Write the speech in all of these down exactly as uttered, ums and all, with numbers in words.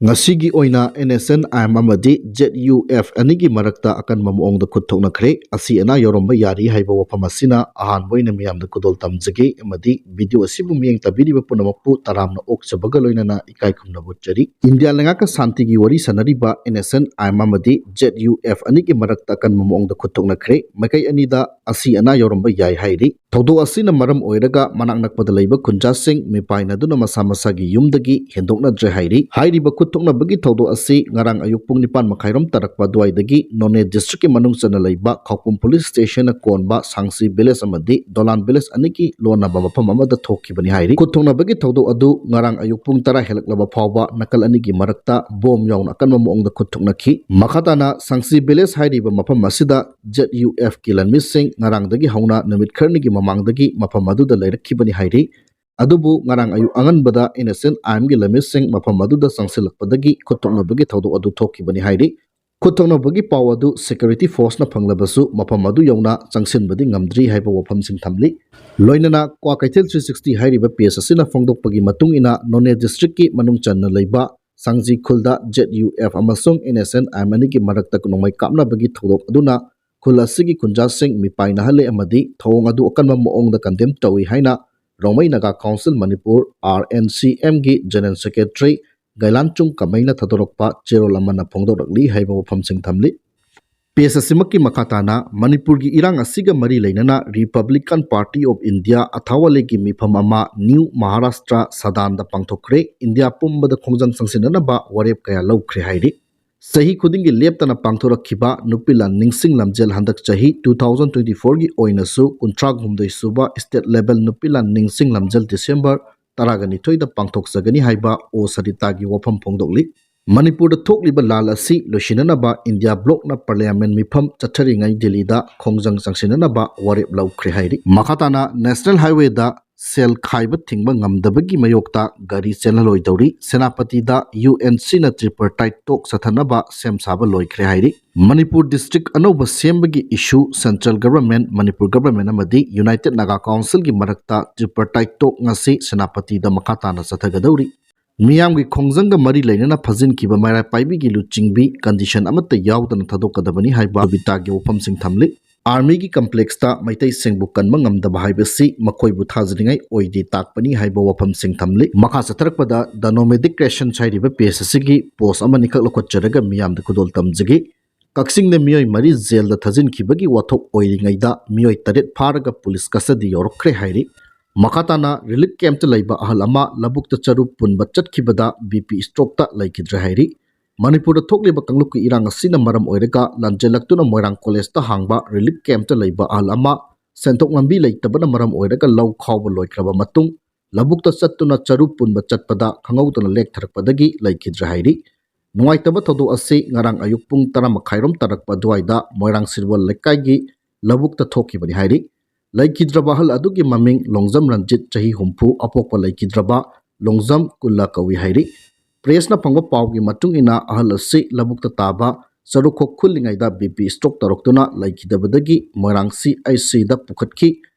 ꯉꯁꯤꯒꯤ ꯑꯣꯏꯅ NSCN-IM ꯑꯃꯗꯤ ZUF ꯑꯅꯤꯒꯤ ꯃꯔꯛꯇ ꯑꯀꯟꯕ ꯃꯑꯣꯡꯗ ꯈꯨꯠ ꯊꯣꯛꯅꯈ꯭ꯔꯦ꯫ ꯑꯁꯤ ꯑꯅꯥ ꯌꯥꯎꯔꯝꯕ ꯌꯥꯔꯤ ꯍꯥꯏꯕ ꯋꯥꯐꯝ ꯑꯁꯤꯅ ꯑꯍꯥꯟꯕ ꯑꯣꯏꯅ ꯃꯤꯌꯥꯝꯗ ꯈꯨꯗꯣꯜ ꯇꯝꯖꯒꯦ ꯑꯃꯗꯤ video ꯑꯁꯤꯕꯨ ꯃꯤꯠꯌꯦꯡ ꯇꯥꯕꯤꯔꯤꯕ ꯄꯨꯝꯅꯃꯛꯄꯨ ꯇꯔꯥꯝꯅ ꯑꯣꯛꯆꯕꯒ ꯂꯣꯏꯅꯅ ꯏꯀꯥꯏ ꯈꯨꯝꯅꯕ ꯎꯠꯆꯔꯤ꯫ ꯏꯟꯗꯤꯌꯥ ꯂꯩꯉꯥꯛꯀ ꯁꯥꯟꯇꯤꯒꯤ ꯋꯥꯔꯤ ꯁꯥꯟꯅꯔꯤꯕ NSCN-IM ꯑꯃꯗꯤ ZUF ꯑꯅꯤꯒꯤ ꯃꯔꯛꯇ ꯑꯀꯟꯕ ꯃꯑꯣꯡꯗ ꯈꯨꯠ ꯊꯣꯛꯅꯈ꯭ꯔꯦ꯫ ꯃꯥꯏꯀꯩ ꯑꯅꯤꯗ ꯑꯁꯤ ꯑꯅꯥ ꯌꯥꯎꯔꯝꯕ ꯌꯥꯏ ꯍꯥꯏꯔꯤ꯫ ꯊꯧꯗꯣꯛ ꯑꯁꯤꯅ ꯃꯔꯝ ꯑꯣꯏꯔꯒ ꯃꯅꯥꯛ ꯅꯛꯄꯗ ꯂꯩꯕ ꯈꯨꯟꯖꯥꯁꯤꯡ ꯃꯤꯄꯥꯏꯅꯗꯨꯅ ꯃꯁꯥ ꯃꯁꯥꯒꯤ ꯌꯨꯝꯗꯒꯤ ꯍꯦꯟꯗꯣꯛꯅꯗ꯭ꯔꯦ ꯍꯥꯏꯔꯤ꯫ ꯍꯥꯏꯔꯤꯕ ꯈꯨꯠ ꯊꯣꯛꯅꯕꯒꯤ ꯊꯧꯗꯣꯛ ꯑꯁꯤ ꯉꯔꯥꯡ ꯑꯌꯨꯛ ꯄꯨꯡ ꯅꯤꯄꯥꯟ ꯃꯈꯥꯏꯔꯣꯝ ꯇꯥꯔꯛꯄ ꯑꯗꯨꯋꯥꯏꯗꯒꯤ ꯅꯣꯅꯦ district-ꯀꯤ ꯃꯅꯨꯡ ꯆꯟꯅ ꯂꯩꯕ ꯈꯥꯎꯄꯨꯝ police station-ꯅ ꯀꯣꯟꯕ ꯁꯥꯡꯁꯤ village ꯑꯃꯗꯤ ꯗꯣꯂꯥꯟ village ꯑꯅꯤꯒꯤ ꯂꯣꯟꯅꯕ ꯃꯐꯝ ꯑꯃꯗ ꯊꯣꯛꯈꯤꯕꯅꯤ ꯍꯥꯏꯔꯤ꯫ ꯈꯨꯠ ꯊꯣꯛꯅꯕꯒꯤ ꯊꯧꯗꯣꯛ ꯑꯗꯨ ꯉꯔꯥꯡ ꯑꯌꯨꯛ ꯄꯨꯡ ꯇꯔꯥ ꯍꯦꯜꯂꯛꯂꯕ ꯐꯥꯎꯕ ꯅꯥꯀꯜ ꯑꯅꯤꯒꯤ ꯃꯔꯛꯇ ꯕꯣꯝ ꯌꯥꯎꯅ ꯑꯀꯟꯕ ꯃꯑꯣꯡꯗ ꯈꯨꯠ ꯊꯣꯛꯅꯈꯤ꯫ ꯃꯈꯥ ꯇꯥꯅ ꯁꯥꯡꯁꯤ village ꯍꯥꯏꯔꯤꯕ ꯃꯐꯝ ꯑꯁꯤꯗ ZUF-ꯀꯤ ꯂꯥꯟꯃꯤꯁꯤꯡ ꯉꯔꯥꯡꯗꯒꯤ ꯍꯧꯅ ꯅꯨꯃꯤꯠ ꯈꯔꯅꯤꯒꯤ ꯃꯃꯥꯡꯗꯒꯤ ꯃꯐꯝ ꯑꯗꯨꯗ ꯂꯩꯔꯛꯈꯤꯕꯅꯤ ꯍꯥꯏꯔꯤ꯫ ꯑꯗꯨꯕꯨ ꯉꯔꯥꯡ ꯑꯌꯨꯛ ꯑꯉꯟꯕꯗ NSCN-IM-ꯒꯤ ꯂꯥꯟꯃꯤꯁꯤꯡ ꯃꯐꯝ ꯑꯗꯨꯗ ꯆꯪꯁꯤꯜꯂꯛꯄꯗꯒꯤ ꯈꯨꯠ ꯊꯣꯛꯅꯕꯒꯤ ꯊꯧꯗꯣꯛ ꯑꯗꯨ ꯊꯣꯛꯈꯤꯕꯅꯤ ꯍꯥꯏꯔꯤ꯫ ꯈꯨꯠ ꯊꯣꯛꯅꯕꯒꯤ ꯄꯥꯎ ꯑꯗꯨ security force-ꯅ ꯐꯪꯂꯕꯁꯨ ꯃꯐꯝ ꯑꯗꯨ ꯌꯧꯅ ꯆꯪꯁꯤꯟꯕꯗꯤ ꯉꯝꯗ꯭ꯔꯤ ꯍꯥꯏꯕ ꯋꯥꯐꯝꯁꯤꯡ ꯊꯝꯂꯤ꯫ ꯂꯣꯏꯅꯅ ꯀ꯭ꯋꯥꯀꯩꯊꯦꯜ three sixty ꯍꯥꯏꯔꯤꯕ page ꯑꯁꯤꯅ ꯐꯣꯡꯗꯣꯛꯄꯒꯤ ꯃꯇꯨꯡ ꯏꯟꯅ ꯅꯣꯅꯦ district-ꯀꯤ ꯃꯅꯨꯡ ꯆꯟꯅ ꯂꯩꯕ ꯁꯥꯡꯖꯤ ꯈꯨꯜꯗ ZUF ꯑꯃꯁꯨꯡ NSCN-IM ꯑꯅꯤꯒꯤ ꯃꯔꯛꯇ ꯅꯣꯡꯃꯩ ꯀꯥꯞꯅꯕꯒꯤ ꯊꯧꯗꯣꯛ ꯑꯗꯨꯅ ꯈꯨꯜ ꯑꯁꯤꯒꯤ ꯈꯨꯟꯖꯥꯁꯤꯡ ꯃꯤꯄꯥꯏꯅꯍꯜꯂꯦ ꯑꯃꯗꯤ ꯊꯧꯑꯣꯡ ꯑꯗꯨ ꯑꯀꯟꯕ ꯃꯑꯣꯡꯗ condemn ꯇꯧꯏ ꯍꯥꯏꯅ ꯔꯣꯡꯃꯩ ꯅꯥꯒꯥ ꯀꯥꯎꯟꯁꯤꯜ ꯃꯅꯤꯄꯨꯔ, RNCM-ꯒꯤ general secretary ꯒꯩꯂꯥꯟꯆꯨꯡ ꯀꯃꯩꯅ ꯊꯥꯗꯣꯔꯛꯄ ꯆꯦꯔꯣꯜ ꯑꯃꯅ ꯐꯣꯡꯗꯣꯔꯛꯂꯤ ꯍꯥꯏꯕ ꯋꯥꯐꯝꯁꯤꯡ ꯊꯝꯂꯤ꯫ Page ꯑꯁꯤꯃꯛꯀꯤ ꯃꯈꯥ ꯇꯥꯅ ꯃꯅꯤꯄꯨꯔꯒꯤ ꯏꯔꯥꯡ ꯑꯁꯤꯒ ꯃꯔꯤ ꯂꯩꯅꯅ Republican Party of India ꯑꯊꯥꯋꯥꯂꯤꯒꯤ ꯃꯤꯐꯝ ꯑꯃ ꯅ꯭ꯌꯨ ꯃꯍꯥꯔꯥꯁꯇ꯭ꯔ ꯁꯗꯥꯟꯗ ꯄꯥꯡꯊꯣꯛꯈ꯭ꯔꯦ꯫ ꯏꯟꯗꯤꯌꯥ ꯄꯨꯝꯕꯗ ꯈꯣꯡꯖꯪ ꯆꯪꯁꯤꯟꯅꯅꯕ ꯋꯥꯔꯦꯞ ꯀꯌꯥ ꯂꯧꯈ꯭ꯔꯦ ꯍꯥꯏꯔꯤ꯫ ꯆꯍꯤ ꯈꯨꯗꯤꯡꯒꯤ ꯂꯦꯞꯇꯅ ꯄꯥꯡꯊꯣꯔꯛꯈꯤꯕ ꯅꯨꯄꯤ ꯂꯥꯟ ꯅꯤꯡꯁꯤꯡ ꯂꯝꯖꯦꯜ ꯍꯟꯗꯛ ꯆꯍꯤ two thousand twenty four-ꯒꯤ ꯑꯣꯏꯅꯁꯨ ꯀꯨꯟꯊ꯭ꯔꯥ ꯍꯨꯝꯗꯣꯏ ꯁꯨꯕ state level ꯅꯨꯄꯤ ꯂꯥꯟ ꯅꯤꯡꯁꯤꯡ ꯂꯝꯖꯦꯜ December ꯇꯔꯥꯒ ꯅꯤꯊꯣꯏꯗ ꯄꯥꯡꯊꯣꯛꯆꯒꯅꯤ ꯍꯥꯏꯕ ꯑꯣ ꯁꯔꯤꯇꯥꯒꯤ ꯋꯥꯐꯝ ꯐꯣꯡꯗꯣꯛꯂꯤ꯫ ꯃꯅꯤꯄꯨꯔꯗ ꯊꯣꯛꯂꯤꯕ ꯂꯥꯜ ꯑꯁꯤ ꯂꯣꯏꯁꯤꯟꯅꯅꯕ ꯏꯟꯗꯤꯌꯥ bloc-ꯅ parliament ꯃꯤꯐꯝ ꯆꯠꯊꯔꯤꯉꯩ ꯗꯤꯜꯂꯤꯗ ꯈꯣꯡꯖꯪ ꯆꯪꯁꯤꯟꯅꯅꯕ ꯋꯥꯔꯦꯞ ꯂꯧꯈ꯭ꯔꯦ ꯍꯥꯏꯔꯤ꯫ ꯃꯈꯥ ꯇꯥꯅ National Highway-ꯗ ꯁꯦꯜ ꯈꯥꯏꯕ ꯊꯤꯡꯕ ꯉꯝꯗꯕꯒꯤ ꯃꯥꯌꯣꯛꯇ ꯒꯥꯔꯤ ꯆꯦꯜꯍꯜꯂꯣꯏꯗꯧꯔꯤ꯫ ꯁꯦꯅꯥꯄꯇꯤꯗ UNC-ꯅ tripartite talk ꯆꯠꯊꯅꯕ ꯁꯦꯝ ꯁꯥꯕ ꯂꯣꯏꯈ꯭ꯔꯦ ꯍꯥꯏꯔꯤ꯫ ꯃꯅꯤꯄꯨꯔ district ꯑꯅꯧꯕ ꯁꯦꯝꯕꯒꯤ issue central government, Manipur government ꯑꯃꯗꯤ United Naga Council-ꯒꯤ ꯃꯔꯛꯇ tripartite talk ꯉꯁꯤ ꯁꯦꯅꯥꯄꯇꯤꯗ ꯃꯈꯥ ꯇꯥꯅ ꯆꯠꯊꯒꯗꯧꯔꯤ꯫ ꯃꯤꯌꯥꯝꯒꯤ ꯈꯣꯡꯖꯪꯒ ꯃꯔꯤ ꯂꯩꯅꯅ ꯐꯥꯖꯤꯟꯈꯤꯕ ꯃꯩꯔꯥ ꯄꯥꯏꯕꯤꯒꯤ ꯂꯨꯆꯤꯡꯕꯤ condition ꯑꯃꯠꯇ ꯌꯥꯎꯗꯅ ꯊꯥꯗꯣꯛꯀꯗꯕꯅꯤ ꯍꯥꯏꯕ ꯕꯤꯇꯥꯒꯤ ꯋꯥꯐꯝꯁꯤꯡ ꯊꯝꯂꯤ꯫ Armyꯒꯤ complexꯇ ꯃꯩꯇꯩꯁꯤꯡꯕꯨ ꯀꯟꯕ ꯉꯝꯗꯕ ꯍꯥꯏꯕꯁꯤ ꯃꯈꯣꯏꯕꯨ ꯊꯥꯖꯅꯤꯡꯉꯥꯏ ꯑꯣꯏꯗꯦ ꯇꯥꯛꯄꯅꯤ ꯍꯥꯏꯕ ꯋꯥꯐꯝꯁꯤꯡ ꯊꯝꯂꯤ꯫ ꯃꯈꯥ ꯆꯠꯊꯔꯛꯄꯗ The Nomadic Creations ꯍꯥꯏꯔꯤꯕ page ꯑꯁꯤꯒꯤ post ꯑꯃꯅꯤꯈꯛ ꯂꯧꯈꯠꯆꯔꯒ ꯃꯤꯌꯥꯝꯗ ꯈꯨꯗꯣꯜ ꯇꯝꯖꯒꯦ꯫ ꯀꯛꯆꯤꯡꯗ ꯃꯤꯑꯣꯏ ꯃꯔꯤ ꯖꯦꯜꯗ ꯊꯥꯖꯤꯟꯈꯤꯕꯒꯤ ꯋꯥꯊꯣꯛ ꯑꯣꯏꯔꯤꯉꯩꯗ ꯃꯤꯑꯣꯏ ꯇꯔꯦꯠ ꯐꯥꯔꯒ ꯄꯨꯂꯤꯁ custody ꯌꯧꯔꯛꯈ꯭ꯔꯦ ꯍꯥꯏꯔꯤ꯫ ꯃꯈꯥ ꯇꯥꯅ relief campꯇ ꯂꯩꯕ ꯑꯍꯜ ꯑꯃ ꯂꯧꯕꯨꯛꯇ ꯆꯔꯨ ꯄꯨꯟꯕ ꯆꯠꯈꯤꯕꯗ BP strokeꯇ ꯂꯩꯈꯤꯗ꯭ꯔꯦ ꯍꯥꯏꯔꯤ꯫ ꯃꯅꯤꯄꯨꯔꯗ ꯊꯣꯛꯂꯤꯕ ꯀꯥꯡꯂꯨꯞꯀꯤ ꯏꯔꯥꯡ ꯑꯁꯤꯅ ꯃꯔꯝ ꯑꯣꯏꯔꯒ ꯂꯥꯟꯖꯦꯜꯂꯛꯇꯨꯅ ꯃꯣꯏꯔꯥꯡ collegeꯇ ꯍꯥꯡꯕ relief campꯇ ꯂꯩꯕ ꯑꯍꯜ ꯑꯃ ꯁꯦꯟꯊꯣꯛ ꯂꯝꯕꯤ ꯂꯩꯇꯕꯅ ꯃꯔꯝ ꯑꯣꯏꯔꯒ ꯂꯧ ꯈꯥꯎꯕ ꯂꯣꯏꯈ꯭ꯔꯕ ꯃꯇꯨꯡ ꯂꯧꯕꯨꯛꯇ ꯆꯠꯇꯨꯅ ꯆꯔꯨ ꯄꯨꯟꯕ ꯆꯠꯄꯗ ꯈꯪꯍꯧꯗꯅ ꯂꯦꯛꯊꯔꯛꯄꯗꯒꯤ ꯂꯩꯈꯤꯗ꯭ꯔꯦ ꯍꯥꯏꯔꯤ꯫ ꯅꯨꯡꯉꯥꯏꯇꯕ ꯊꯧꯗꯣꯛ ꯑꯁꯤ ꯉꯔꯥꯡ ꯑꯌꯨꯛ ꯄꯨꯡ ꯇꯔꯥ ꯃꯈꯥꯏꯔꯣꯝ ꯇꯥꯔꯛꯄ ꯑꯗꯨꯋꯥꯏꯗ ꯃꯣꯏꯔꯥꯡ ꯁꯤꯔꯋꯜ ꯂꯩꯀꯥꯏꯒꯤ ꯂꯧꯕꯨꯛꯇ ꯊꯣꯛꯈꯤꯕꯅꯤ ꯍꯥꯏꯔꯤ꯫ ꯂꯩꯈꯤꯗ꯭ꯔꯕ ꯑꯍꯜ ꯑꯗꯨꯒꯤ ꯃꯃꯤꯡ ꯂꯣꯡꯖꯝ ꯔꯟꯖꯤꯠ, ꯆꯍꯤ ꯍꯨꯝꯐꯨ, ꯑꯄꯣꯛꯄ ꯂꯩꯈꯤꯗ꯭ꯔꯕ ꯂꯣꯡꯖꯝ ꯀꯨꯜꯂ ꯀꯧꯏ ꯍꯥꯏꯔꯤ꯫ Pressꯅ ꯐꯪꯕ ꯄꯥꯎꯒꯤ ꯃꯇꯨꯡ ꯏꯟꯅ ꯑꯍꯜ ꯑꯁꯤ ꯂꯧꯕꯨꯛꯇ ꯇꯥꯕ ꯆꯔꯨꯈꯣꯛ ꯈꯨꯜꯂꯤꯉꯩꯗ BP stroke ꯇꯧꯔꯛꯇꯨꯅ ꯂꯩꯈꯤꯗꯕꯗꯒꯤ ꯃꯣꯏꯔꯥꯡ CHCꯗ ꯄꯨꯈꯠꯈꯤ꯫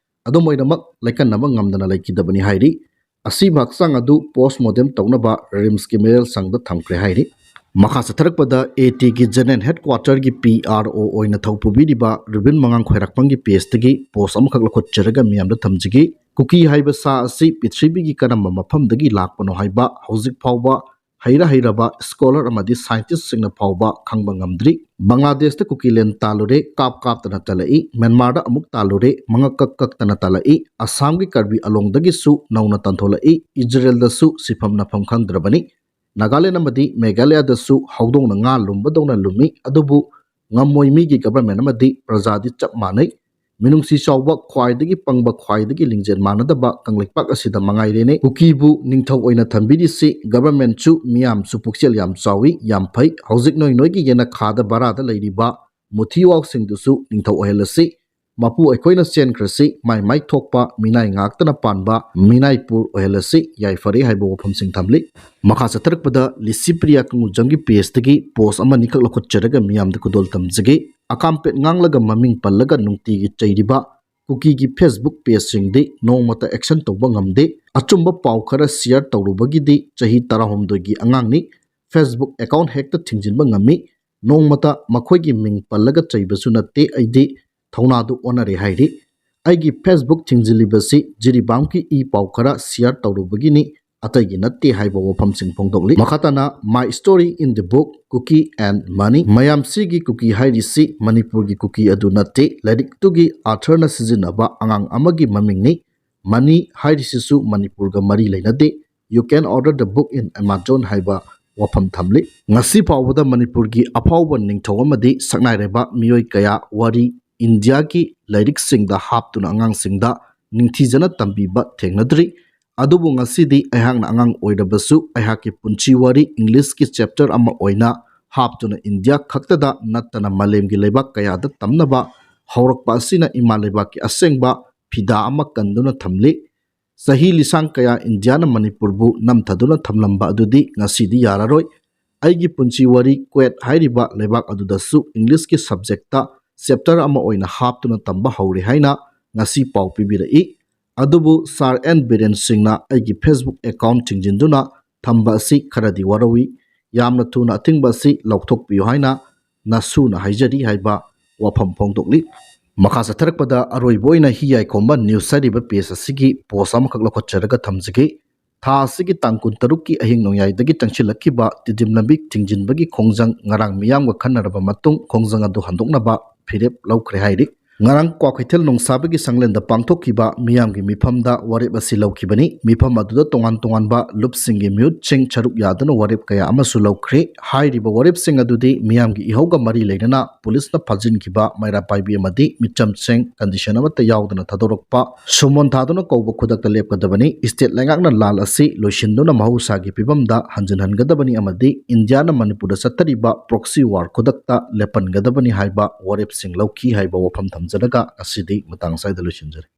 ꯑꯗꯨꯝ ꯑꯣꯏꯅꯃꯛ ꯂꯥꯏꯀꯠꯅꯕ ꯉꯝꯗꯅ ꯂꯩꯈꯤꯗꯕꯅꯤ ꯍꯥꯏꯔꯤ꯫ ꯑꯁꯤꯕ ꯍꯛꯆꯥꯡ ꯑꯗꯨ post mortem ꯇꯧꯅꯕ RIMSꯀꯤ ꯃꯤꯔꯦꯜ ꯁꯪꯗ ꯊꯝꯈ꯭ꯔꯦ ꯍꯥꯏꯔꯤ꯫ ꯃꯈꯥ ꯆꯠꯊꯔꯛꯄꯗ ATꯒꯤ general headquarterꯒꯤ PRO ꯑꯣꯏꯅ ꯊꯧ ꯄꯨꯕꯤꯔꯤꯕ ꯔꯨꯕꯤꯟ ꯃꯉꯥꯡ ꯈ꯭ꯋꯥꯏꯔꯥꯛꯄꯝꯒꯤ pageꯇꯒꯤ post ꯑꯃꯈꯛ ꯂꯧꯈꯠꯆꯔꯒ ꯃꯤꯌꯥꯝꯗ ꯊꯝꯖꯒꯦ꯫ ꯀꯨꯀꯤ ꯍꯥꯏꯕ ꯁꯥ ꯑꯁꯤ ꯄ꯭ꯔꯤꯊꯤꯕꯤꯒꯤ ꯀꯔꯝꯕ ꯃꯐꯝꯗꯒꯤ ꯂꯥꯛꯄꯅꯣ ꯍꯥꯏꯕ ꯍꯧꯖꯤꯛ ꯐꯥꯎꯕ ꯍꯩꯔ ꯍꯩꯔꯕ scholar ꯑꯃꯗꯤ scientistꯁꯤꯡꯅ ꯐꯥꯎꯕ ꯈꯪꯕ ꯉꯝꯗ꯭ꯔꯤ꯫ ꯕꯪꯒ꯭ꯂꯥꯗꯦꯁꯇ ꯀꯨꯀꯤꯂꯦꯟ ꯇꯥꯜꯂꯨꯔꯦ, ꯀꯥꯞ ꯀꯥꯞꯇꯅ ꯇꯜꯂꯛꯏ, ꯃ꯭ꯌꯥꯟꯃꯥꯔꯗ ꯑꯃꯨꯛ ꯇꯥꯜꯂꯨꯔꯦ, ꯃꯉꯛ ꯀꯛ ꯀꯛꯇꯅ ꯇꯥꯜꯂꯛꯏ, ꯑꯁꯥꯝꯒꯤ ꯀꯔꯕꯤ ꯑꯂꯣꯡꯗꯒꯤꯁꯨ ꯅꯧꯅ ꯇꯥꯟꯊꯣꯂꯛꯏ, ꯏꯖꯔꯦꯜꯗꯁꯨ ꯁꯤꯐꯝ ꯅꯐꯝ ꯈꯪꯗ꯭ꯔꯕꯅꯤ꯫ ꯅꯥꯒꯥꯂꯦꯟ ꯑꯃꯗꯤ ꯃꯦꯘꯥꯂꯌꯥꯗꯁꯨ ꯍꯧꯗꯣꯡꯅ ꯉꯥ ꯂꯨꯝꯕꯗꯧꯅ ꯂꯨꯝꯃꯤ, ꯑꯗꯨꯕꯨ ꯉꯝꯃꯣꯏ ꯃꯤꯒꯤ government ꯑꯃꯗꯤ ꯄ꯭ꯔꯖꯥꯗꯤ ꯆꯞ ꯃꯥꯟꯅꯩ꯫ ꯃꯤꯅꯨꯡꯁꯤ ꯆꯥꯎꯕ, ꯈ꯭ꯋꯥꯏꯗꯒꯤ ꯄꯪꯕ, ꯈ꯭ꯋꯥꯏꯗꯒꯤ ꯂꯤꯡꯖꯦꯜ ꯃꯥꯟꯅꯗꯕ ꯀꯪꯂꯩꯄꯥꯛ ꯑꯁꯤꯗ ꯃꯉꯥꯏꯔꯦꯅꯦ꯫ ꯀꯨꯀꯤꯕꯨ ꯅꯤꯡꯊꯧ ꯑꯣꯏꯅ ꯊꯝꯕꯤꯔꯤꯁꯤ governmentꯁꯨ ꯃꯤꯌꯥꯝꯁꯨ ꯄꯨꯛꯆꯦꯜ ꯌꯥꯝ ꯆꯥꯎꯏ, ꯌꯥꯝ ꯐꯩ꯫ ꯍꯧꯖꯤꯛ ꯅꯣꯏ ꯅꯣꯏꯒꯤ ꯌꯦꯅꯈꯥꯗ ꯚꯔꯥꯗ ꯂꯩꯔꯤꯕ ꯃꯨꯊꯤꯋꯥꯎꯁꯤꯡꯗꯨꯁꯨ ꯅꯤꯡꯊꯧ ꯑꯣꯏꯍꯜꯂꯁꯤ꯫ ꯃꯄꯨ ꯑꯩꯈꯣꯏꯅ ꯆꯦꯟꯈ꯭ꯔꯁꯤ, ꯃꯥꯏ ꯃꯥꯏ ꯊꯣꯛꯄ ꯃꯤꯅꯥꯏ ꯉꯥꯛꯇꯅ ꯄꯥꯟꯕ ꯃꯤꯅꯥꯏꯄꯨꯔ ꯑꯣꯏꯍꯜꯂꯁꯤ, ꯌꯥꯏꯐꯔꯦ ꯍꯥꯏꯕ ꯋꯥꯐꯝꯁꯤꯡ ꯊꯝꯂꯤ꯫ ꯃꯈꯥ ꯆꯠꯊꯔꯛꯄꯗ ꯂꯤꯁꯤꯄ꯭ꯔꯤꯌꯥ ꯀꯪꯒꯨꯖꯝꯒꯤ pageꯇꯒꯤ post ꯑꯃꯅꯤꯈꯛ ꯂꯧꯈꯠꯆꯔꯒ ꯃꯤꯌꯥꯝꯗ ꯈꯨꯗꯣꯜ ꯇꯝꯖꯒꯦ꯫ ꯑꯀꯥꯝꯄꯦꯠ ꯉꯥꯡꯂꯒ ꯃꯃꯤꯡ ꯄꯜꯂꯒ ꯅꯨꯡꯇꯤꯒꯤ ꯆꯩꯔꯤꯕ ꯀꯨꯀꯤꯒꯤ Facebook pageꯁꯤꯡꯗꯤ ꯅꯣꯡꯃꯇ action ꯇꯧꯕ ꯉꯝꯗꯦ꯫ ꯑꯆꯨꯝꯕ ꯄꯥꯎ ꯈꯔ share ꯇꯧꯔꯨꯕꯒꯤꯗꯤ ꯆꯍꯤ ꯇꯔꯥꯍꯨꯝꯗꯣꯏꯒꯤ ꯑꯉꯥꯡꯅꯤ, Facebook account ꯍꯦꯛꯇ ꯊꯤꯡꯖꯤꯟꯕ ꯉꯝꯃꯤ꯫ ꯅꯣꯡꯃꯇ ꯃꯈꯣꯏꯒꯤ ꯃꯤꯡ ꯄꯜꯂꯒ ꯆꯩꯕꯁꯨ ꯅꯠꯇꯦ, ꯑꯩꯗꯤ ꯊꯧꯅꯥꯗꯨ ꯑꯣꯟꯅꯔꯦ ꯍꯥꯏꯔꯤ꯫ ꯑꯩꯒꯤ Facebook ꯊꯤꯡꯖꯤꯜꯂꯤꯕꯁꯤ ꯖꯤꯔꯤꯕꯥꯝꯒꯤ ꯏ ꯄꯥꯎ ꯈꯔ share ꯇꯧꯔꯨꯕꯒꯤꯅꯤ, ꯑꯇꯩꯒꯤ ꯅꯠꯇꯦ ꯍꯥꯏꯕ ꯋꯥꯐꯝꯁꯤꯡ ꯐꯣꯡꯗꯣꯛꯂꯤ꯫ ꯃꯈꯥ ꯇꯥꯅ My Story in the Book, Kuki and Money꯫ ꯃꯌꯥꯝ, ꯁꯤꯒꯤ ꯀꯨꯀꯤ ꯍꯥꯏꯔꯤꯁꯤ ꯃꯅꯤꯄꯨꯔꯒꯤ ꯀꯨꯀꯤ ꯑꯗꯨ ꯅꯠꯇꯦ, ꯂꯥꯏꯔꯤꯛꯇꯨꯒꯤ authorꯅ ꯁꯤꯖꯤꯟꯅꯕ ꯑꯉꯥꯡ ꯑꯃꯒꯤ ꯃꯃꯤꯡꯅꯤ꯫ Money ꯍꯥꯏꯔꯤꯁꯤꯁꯨ ꯃꯅꯤꯄꯨꯔꯒ ꯃꯔꯤ ꯂꯩꯅꯗꯦ꯫ You can order the book in Amazon ꯍꯥꯏꯕ ꯋꯥꯐꯝ ꯊꯝꯂꯤ꯫ ꯉꯁꯤ ꯐꯥꯎꯕꯗ ꯃꯅꯤꯄꯨꯔꯒꯤ ꯑꯐꯥꯎꯕ ꯅꯤꯡꯊꯧ ꯑꯃꯗꯤ ꯁꯛꯅꯥꯏꯔꯕ ꯃꯤꯑꯣꯏ ꯀꯌꯥ ꯋꯥꯔꯤ ꯏꯟꯗꯤꯌꯥꯒꯤ ꯂꯥꯏꯔꯤꯛꯁꯤꯡꯗ ꯍꯥꯞꯇꯨꯅ ꯑꯉꯥꯡꯁꯤꯡꯗ ꯅꯤꯡꯊꯤꯖꯅ ꯇꯝꯕꯤꯕ ꯊꯦꯡꯅꯗ꯭ꯔꯤ꯫ ꯑꯗꯨꯕꯨ ꯉꯁꯤꯗꯤ ꯑꯩꯍꯥꯛꯅ ꯑꯉꯥꯡ ꯑꯣꯏꯔꯕꯁꯨ ꯑꯩꯍꯥꯛꯀꯤ ꯄꯨꯟꯁꯤ ꯋꯥꯔꯤ Englishꯀꯤ chapter ꯑꯃ ꯑꯣꯏꯅ ꯍꯥꯞꯇꯨꯅ ꯏꯟꯗꯤꯌꯥ ꯈꯛꯇꯗ ꯅꯠꯇꯅ ꯃꯥꯂꯦꯝꯒꯤ ꯂꯩꯕꯥꯛ ꯀꯌꯥꯗ ꯇꯝꯅꯕ ꯍꯧꯔꯛꯄ ꯑꯁꯤꯅ ꯏꯃꯥ ꯂꯩꯕꯥꯛꯀꯤ ꯑꯁꯦꯡꯕ ꯐꯤꯗꯥ ꯑꯃ ꯀꯟꯗꯨꯅ ꯊꯝꯂꯤ꯫ ꯆꯍꯤ ꯂꯤꯁꯥꯡ ꯀꯌꯥ ꯏꯟꯗꯤꯌꯥꯅ ꯃꯅꯤꯄꯨꯔꯕꯨ ꯅꯝꯊꯗꯨꯅ ꯊꯝꯂꯝꯕ ꯑꯗꯨꯗꯤ ꯉꯁꯤꯗꯤ ꯌꯥꯔꯔꯣꯏ꯫ ꯑꯩꯒꯤ ꯄꯨꯟꯁꯤ ꯋꯥꯔꯤ ꯀ꯭ꯋꯦꯠ ꯍꯥꯏꯔꯤꯕ ꯂꯩꯕꯥꯛ ꯑꯗꯨꯗꯁꯨ Englishꯀꯤ subjectꯇ chapter ꯑꯃ ꯑꯣꯏꯅ ꯍꯥꯞꯇꯨꯅ ꯇꯝꯕ ꯍꯧꯔꯦ ꯍꯥꯏꯅ ꯉꯁꯤ ꯄꯥꯎ ꯄꯤꯕꯤꯔꯛꯏ꯫ ꯑꯗꯨꯕꯨ Sir N ꯕꯤꯔꯦꯟ ꯁꯤꯡꯅ ꯑꯩꯒꯤ Facebook account ꯊꯤꯡꯖꯤꯟꯗꯨꯅ ꯊꯝꯕ ꯑꯁꯤ ꯈꯔꯗꯤ ꯋꯥꯔꯧꯏ꯫ ꯌꯥꯝꯅ ꯊꯨꯅ ꯑꯊꯤꯡꯕ ꯑꯁꯤ ꯂꯧꯊꯣꯛꯄꯤꯌꯨ ꯍꯥꯏꯅ ꯅꯁꯨꯅ ꯍꯥꯏꯖꯔꯤ ꯍꯥꯏꯕ ꯋꯥꯐꯝ ꯐꯣꯡꯗꯣꯛꯂꯤ꯫ ꯃꯈꯥ ꯆꯠꯊꯔꯛꯄꯗ ꯑꯔꯣꯏꯕ ꯑꯣꯏꯅ ꯍꯤ ꯌꯥꯏꯈꯣꯝꯕ news ꯍꯥꯏꯔꯤꯕ page ꯑꯁꯤꯒꯤ post ꯑꯃꯈꯛ ꯂꯧꯈꯠꯆꯔꯒ ꯊꯝꯖꯒꯦ꯫ ꯊꯥ ꯑꯁꯤꯒꯤ ꯇꯥꯡ ꯀꯨꯟꯇꯔꯨꯛꯀꯤ ꯑꯍꯤꯡ ꯅꯣꯡꯌꯥꯏꯗꯒꯤ ꯆꯪꯁꯤꯜꯂꯛꯈꯤꯕ ꯇꯤꯗꯤꯝ ꯂꯝꯕꯤ ꯊꯤꯡꯖꯤꯟꯕꯒꯤ ꯈꯣꯡꯖꯪ ꯉꯔꯥꯡ ꯃꯤꯌꯥꯝꯒ ꯈꯟꯅꯔꯕ ꯃꯇꯨꯡ ꯈꯣꯡꯖꯪ ꯑꯗꯨ ꯍꯟꯗꯣꯛꯅꯕ ꯐꯤꯔꯦꯞ ꯂꯧꯈ꯭ꯔꯦ ꯍꯥꯏꯔꯤ꯫ ꯉꯔꯥꯡ ꯀ꯭ꯋꯥꯀꯩꯊꯦꯜ ꯅꯣꯡꯁꯥꯕꯒꯤ ꯁꯪꯂꯦꯟꯗ ꯄꯥꯡꯊꯣꯛꯈꯤꯕ ꯃꯤꯌꯥꯝꯒꯤ ꯃꯤꯐꯝꯗ ꯋꯥꯔꯦꯞ ꯑꯁꯤ ꯂꯧꯈꯤꯕꯅꯤ꯫ ꯃꯤꯐꯝ ꯑꯗꯨꯗ ꯇꯣꯉꯥꯟ ꯇꯣꯉꯥꯟꯕ ꯂꯨꯞꯁꯤꯡꯒꯤ ꯃꯤꯍꯨꯠꯁꯤꯡ ꯁꯔꯨꯛ ꯌꯥꯗꯨꯅ ꯋꯥꯔꯦꯞ ꯀꯌꯥ ꯑꯃꯁꯨ ꯂꯧꯈ꯭ꯔꯦ꯫ ꯍꯥꯏꯔꯤꯕ ꯋꯥꯔꯦꯞꯁꯤꯡ ꯑꯗꯨꯗꯤ ꯃꯤꯌꯥꯝꯒꯤ ꯏꯍꯧꯒ ꯃꯔꯤ ꯂꯩꯅꯅ ꯄꯨꯂꯤꯁꯅ ꯐꯥꯖꯤꯟꯈꯤꯕ ꯃꯩꯔꯥ ꯄꯥꯏꯕꯤ ꯑꯃꯗꯤ ꯃꯤꯆꯝꯁꯤꯡ condition ꯑꯃꯠꯇ ꯌꯥꯎꯗꯅ ꯊꯥꯗꯣꯔꯛꯄ, summon ꯊꯥꯗꯨꯅ ꯀꯧꯕ ꯈꯨꯗꯛꯇ ꯂꯦꯞꯀꯗꯕꯅꯤ, state ꯂꯩꯉꯥꯛꯅ ꯂꯥꯜ ꯑꯁꯤ ꯂꯣꯏꯁꯤꯟꯗꯨꯅ ꯃꯍꯧꯁꯥꯒꯤ ꯐꯤꯕꯝꯗ ꯍꯟꯖꯤꯟꯍꯟꯒꯗꯕꯅꯤ ꯑꯃꯗꯤ ꯏꯟꯗꯤꯌꯥꯅ ꯃꯅꯤꯄꯨꯔꯗ ꯆꯠꯊꯔꯤꯕ proxy war ꯈꯨꯗꯛꯇ ꯂꯦꯞꯍꯟꯒꯗꯕꯅꯤ ꯍꯥꯏꯕ ꯋꯥꯔꯦꯞꯁꯤꯡ ꯂꯧꯈꯤ ꯍꯥꯏꯕ ꯋꯥꯐꯝ ꯊꯝꯖꯔꯒ ꯉꯁꯤꯗꯤ ꯃꯇꯥꯡ ꯑꯁ꯭ꯋꯥꯏꯗ ꯂꯣꯏꯁꯤꯟꯖꯔꯦ꯫